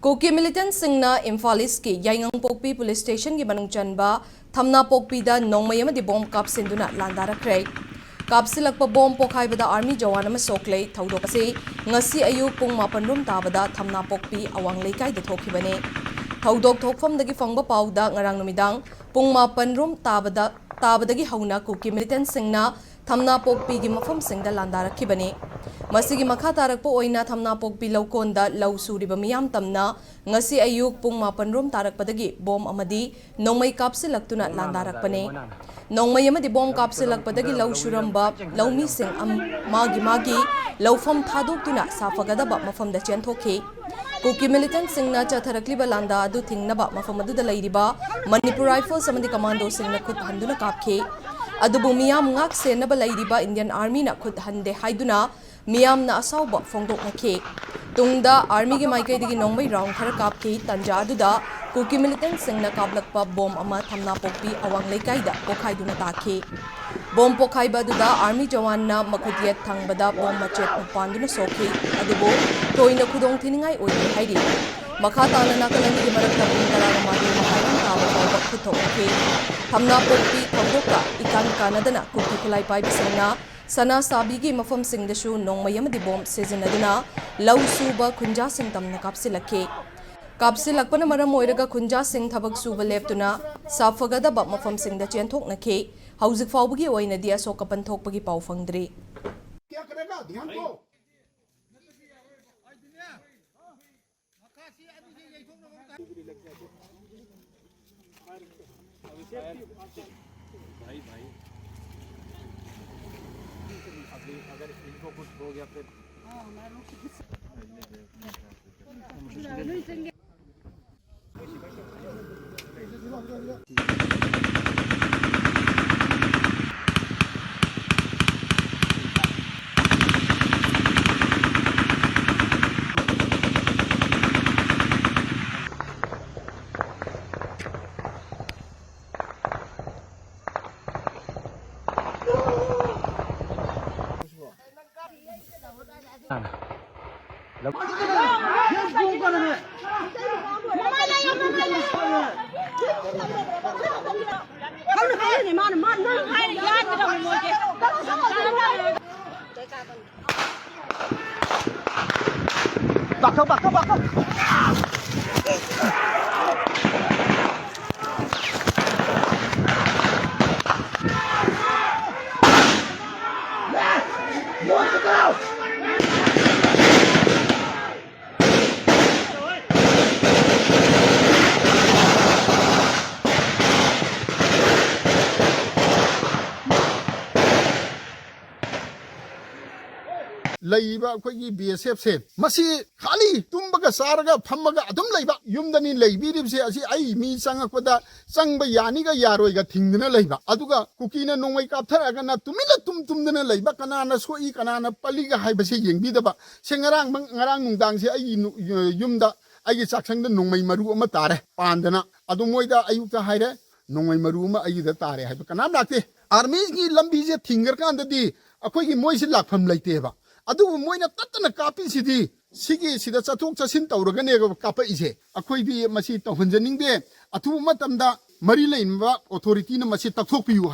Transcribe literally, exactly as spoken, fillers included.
ꯀꯨꯀꯤ ꯃꯤꯂꯤꯇꯦꯟꯠꯁꯤꯡꯅ ꯏꯝꯐꯥꯜ ꯏꯁ꯭ꯠꯀꯤ ꯌꯥꯏꯉꯪꯄꯣꯛꯄꯤ police ꯁ꯭ꯇꯦꯁꯟꯒꯤ ꯃꯅꯨꯡ ꯆꯟꯕ ꯊꯝꯅꯥꯄꯣꯛꯄꯤꯗ ꯅꯣꯡꯃꯩ ꯑꯃꯗꯤ ꯕꯣꯝ ꯀꯥꯞꯁꯤꯟꯗꯨꯅ ꯂꯥꯟꯗꯥꯔꯛꯈ꯭ꯔꯦ꯫ ꯀꯥꯞꯁꯤꯜꯂꯛꯄ ꯕꯣꯝ ꯄꯣꯈꯥꯏꯕꯗ ꯑꯥꯔꯃꯤ ꯖꯋꯥꯟ ꯑꯃ ꯁꯣꯛꯂꯦ꯫ ꯊꯧꯗꯣꯛ ꯑꯁꯤ ꯉꯁꯤ ꯑꯌꯨꯛ ꯄꯨꯡ ꯃꯥꯄꯟ ꯔꯣꯝ ꯇꯥꯕꯗ ꯊꯝꯅꯥꯄꯣꯛꯄꯤ ꯑꯋꯥꯡ ꯂꯩꯀꯥꯏꯗ ꯊꯣꯛꯈꯤꯕꯅꯤ꯫ ꯊꯧꯗꯣꯛ ꯊꯣꯛꯐꯝꯗꯒꯤ ꯐꯪꯕ ꯄꯥꯎꯗ ꯉꯔꯥꯡ ꯅꯨꯃꯤꯗꯥꯡ ꯄꯨꯡ ꯃꯥꯄꯟ ꯔꯣꯝ ꯇꯥꯕꯗ, ꯇꯥꯕꯗꯒꯤ ꯍꯧꯅ ꯀꯨꯀꯤ ꯃꯤꯂꯤꯇꯦꯟꯠꯁꯤꯡꯅ ꯊꯝꯅꯥꯄꯣꯛꯄꯤꯒꯤ ꯃꯐꯝꯁꯤꯡꯗ ꯂꯥꯟꯗꯥꯔꯛꯈꯤꯕꯅꯤ꯫ ꯃꯁꯤꯒꯤ ꯃꯈꯥ ꯇꯥꯔꯛꯄ ꯑꯣꯏꯅ ꯊꯝꯅꯥꯄꯣꯛꯄꯤ ꯂꯧꯀꯣꯟꯗ ꯂꯧ ꯁꯨꯔꯤꯕ ꯃꯤꯌꯥꯝ ꯇꯝꯅ ꯉꯁꯤ ꯑꯌꯨꯛ ꯄꯨꯡ ꯃꯥꯄꯟ ꯔꯣꯝ ꯇꯥꯔꯛꯄꯗꯒꯤ ꯕꯣꯝ ꯑꯃꯗꯤ ꯅꯣꯡꯃꯩ ꯀꯥꯞꯁꯤꯜꯂꯛꯇꯨꯅ ꯂꯥꯟꯗꯥꯔꯛꯄꯅꯤ꯫ ꯅꯣꯡꯃꯩ ꯑꯃꯗꯤ ꯕꯣꯝ ꯀꯥꯞꯁꯤꯜꯂꯛꯄꯗꯒꯤ ꯂꯧ ꯁꯨꯔꯝꯕ ꯂꯧꯃꯤꯁꯤꯡ ꯑꯝ-, ꯃꯥꯒꯤ ꯃꯥꯒꯤ ꯂꯧꯐꯝ ꯊꯥꯗꯣꯛꯇꯨꯅ ꯁꯥꯐꯒꯗꯕ ꯃꯐꯝꯗ ꯆꯦꯟꯊꯣꯛꯈꯤ꯫ ꯀꯨꯀꯤ ꯃꯤꯂꯤꯇꯦꯟꯠꯁꯤꯡꯅ ꯆꯠꯊꯔꯛꯂꯤꯕ ꯂꯥꯟꯗꯥ ꯑꯗꯨ ꯊꯤꯡꯅꯕ ꯃꯐꯝ ꯑꯗꯨꯗ ꯂꯩꯔꯤꯕ ꯃꯅꯤꯄꯨꯔ ꯔꯥꯏꯐꯜꯁ ꯑꯃꯗꯤ ꯀꯃꯥꯟꯗꯣꯁꯤꯡꯅ ꯈꯨꯠ ꯍꯟꯗꯨꯅ ꯀꯥꯞꯈꯤ꯫ ꯑꯗꯨꯕꯨ ꯃꯤꯌꯥꯝ ꯉꯥꯛ ꯁꯦꯟꯅꯕ ꯂꯩꯔꯤꯕ ꯏꯟꯗꯤꯌꯟ ꯑꯥꯔꯃꯤꯅ ꯈꯨꯠ ꯍꯟꯗꯦ ꯍꯥꯏꯗꯨꯅ ꯃꯤꯌꯥꯝꯅ ꯑꯁꯥꯎꯕ ꯐꯣꯡꯗꯣꯛꯅꯈꯤ꯫ ꯇꯨꯡꯗ ꯑꯥꯔꯃꯤꯒꯤ ꯃꯥꯏꯀꯩꯗꯒꯤ ꯅꯣꯡꯃꯩ ꯔꯥꯎꯟ ꯈꯔ ꯀꯥꯞꯈꯤ꯫ ꯇꯟꯖꯥ ꯑꯗꯨꯗ ꯀꯨꯀꯤ ꯃꯤꯂꯤꯇꯦꯟꯠꯁꯤꯡꯅ ꯀꯥꯞꯂꯛꯄ ꯕꯣꯝ ꯑꯃ ꯊꯝꯅꯥꯄꯣꯛꯄꯤ ꯑꯋꯥꯡ ꯂꯩꯀꯥꯏꯗ ꯄꯣꯈꯥꯏꯗꯨꯅ ꯇꯥꯈꯤ꯫ ꯕꯣꯝ ꯄꯣꯈꯥꯏꯕ ꯑꯗꯨꯗ ꯑꯥꯔꯃꯤ ꯖꯋꯥꯟꯅ ꯃꯈꯨꯠ ꯌꯦꯠ ꯊꯪꯕꯗ ꯕꯣꯝ ꯃꯆꯦꯠ ꯄꯥꯟꯗꯨꯅ ꯁꯣꯛꯈꯤ꯫ ꯑꯗꯨꯕꯨ ꯊꯣꯏꯅ ꯈꯨꯗꯣꯡ ꯊꯤꯅꯤꯡꯉꯥꯏ ꯑꯣꯏꯗꯦ ꯍꯥꯏꯔꯤ꯫ ꯃꯈꯥ ꯇꯥꯅ ꯅꯥꯀꯜ ꯑꯅꯤꯒꯤ ꯃꯔꯛꯇ ꯄꯨꯡ ꯇꯔꯥꯃꯥꯊꯣꯏ ꯃꯈꯥꯏ ꯔꯣꯝ ꯇꯥꯕ ꯐꯥꯎꯕ ꯈꯨꯠ ꯊꯣꯛꯅꯈꯤ꯫ ꯊꯝꯅꯥꯄꯣꯛꯄꯤ ꯊꯧꯗꯣꯛꯀ ꯏꯀꯥꯟ ꯀꯥꯟꯅꯗꯅ ꯀꯨꯀꯤ ꯈꯨꯠꯂꯥꯏ ꯄꯥꯏꯕꯁꯤꯡꯅ ꯁꯅꯥ ꯁꯥꯕꯤꯒꯤ ꯃꯐꯝꯁꯤꯡꯗꯁꯨ ꯅꯣꯡꯃꯩ ꯑꯃꯗꯤ ꯕꯣꯝ ꯁꯤꯖꯤꯟꯅꯗꯨꯅ ꯂꯧ ꯁꯨꯕ ꯈꯨꯟꯖꯥꯁꯤꯡ ꯇꯝꯅ ꯀꯥꯞꯁꯤꯜꯂꯛꯈꯤ꯫ ꯀꯥꯞꯁꯤꯜꯂꯛꯄꯅ ꯃꯔꯝ ꯑꯣꯏꯔꯒ ꯈꯨꯟꯖꯥꯁꯤꯡ ꯊꯕꯛ ꯁꯨꯕ ꯂꯦꯞꯇꯨꯅ ꯁꯥꯐꯒꯗꯕ ꯃꯐꯝꯁꯤꯡꯗ ꯆꯦꯟꯊꯣꯛꯅꯈꯤ꯫ ꯍꯧꯖꯤꯛ ꯐꯥꯎꯕꯒꯤ ꯑꯣꯏꯅꯗꯤ ꯑꯁꯣꯛ ꯑꯄꯟ ꯊꯣꯛꯄꯒꯤ ꯄꯥꯎ ꯐꯪꯗ꯭ꯔꯤ꯫ भाई, भाई। अभी अगर इनको कुछ हो गया फिर? ꯈꯪꯅ ꯈꯪꯅꯅꯦ ꯃꯥꯅ, ꯃꯥ ꯅꯪ ꯍꯥꯏꯔ ꯌꯥꯗ꯭ꯔꯕꯅꯦ ꯃꯣꯏꯁꯦ꯫ ꯄꯥꯛꯊꯧ, ꯄꯥꯛꯊꯧ, ꯄꯥꯛꯊꯧ꯫ ꯂꯩꯔꯤꯕ ꯑꯩꯈꯣꯏꯒꯤ ꯕꯤ ꯑꯦꯁ ꯑꯦꯐꯁꯦ, ꯃꯁꯤ ꯈꯥꯂꯤ ꯇꯨꯝꯕꯒ ꯆꯥꯔꯒ ꯐꯝꯃꯒ ꯑꯗꯨꯝ ꯂꯩꯕ, ꯌꯨꯝꯗꯅꯤ ꯂꯩꯕꯤꯔꯤꯕꯁꯦ꯫ ꯑꯁꯤ ꯑꯩ ꯃꯤ ꯆꯪꯉꯛꯄꯗ ꯆꯪꯕ ꯌꯥꯅꯤꯒ ꯌꯥꯔꯣꯏꯒ ꯊꯤꯡꯗꯅ ꯂꯩꯕ, ꯑꯗꯨꯒ ꯀꯨꯀꯤꯅ ꯅꯣꯡꯃꯩ ꯀꯥꯞꯊꯔꯛꯑꯒꯅ ꯇꯨꯃꯤꯟꯅ ꯇꯨꯝ ꯇꯨꯝꯗꯅ ꯂꯩꯕ, ꯀꯅꯥꯅ ꯁꯣꯛꯏ ꯀꯅꯥꯅ ꯄꯜꯂꯤꯒ ꯍꯥꯏꯕꯁꯦ ꯌꯦꯡꯕꯤꯗꯕ꯫ ꯁꯦ, ꯉꯔꯥꯡ, ꯉꯔꯥꯡ ꯅꯨꯡꯗꯥꯡꯁꯦ ꯑꯩꯒꯤ ꯅꯨ-, ꯌꯨꯝꯗ ꯑꯩꯒꯤ ꯆꯥꯛꯁꯪꯗ ꯅꯣꯡꯃꯩ ꯃꯔꯨ ꯑꯃ ꯇꯥꯔꯦ ꯄꯥꯟꯗꯅ꯫ ꯑꯗꯨ ꯃꯣꯏꯗ ꯑꯌꯨꯛꯇ ꯍꯥꯏꯔꯦ, "ꯅꯣꯡꯃꯩ ꯃꯔꯨ ꯑꯃ ꯑꯩꯒꯤꯗ ꯇꯥꯔꯦ" ꯍꯥꯏꯕ꯫ ꯀꯅꯥꯝ ꯂꯥꯛꯇꯦ꯫ ꯑꯥꯔꯃꯤꯒꯤ ꯂꯝꯕꯤꯁꯦ ꯊꯤꯡꯈ꯭ꯔꯀꯥꯟꯗꯗꯤ ꯑꯩꯈꯣꯏꯒꯤ ꯃꯣꯏꯁꯦ ꯂꯥꯛꯐꯝ ꯂꯩꯇꯦꯕ꯫ ꯑꯗꯨꯕꯨ ꯃꯣꯏꯅ ꯇꯠꯇꯅ ꯀꯥꯞꯄꯤꯁꯤꯗꯤ, ꯁꯤꯒꯤ ꯁꯤꯗ ꯆꯠꯊꯣꯛ ꯆꯠꯁꯤꯟ ꯇꯧꯔꯒꯅꯦꯕ ꯀꯥꯞꯄꯛꯏꯁꯦ꯫ ꯑꯩꯈꯣꯏꯗꯤ ꯃꯁꯤ ꯇꯧꯍꯟꯖꯅꯤꯡꯗꯦ꯫ ꯑꯊꯨꯕ ꯃꯇꯝꯗ ꯃꯔꯤ ꯂꯩꯅꯕ ꯑꯣꯊꯣꯔꯤꯇꯤꯅ ꯃꯁꯤ ꯇꯛꯊꯣꯛꯄꯤꯌꯨ꯫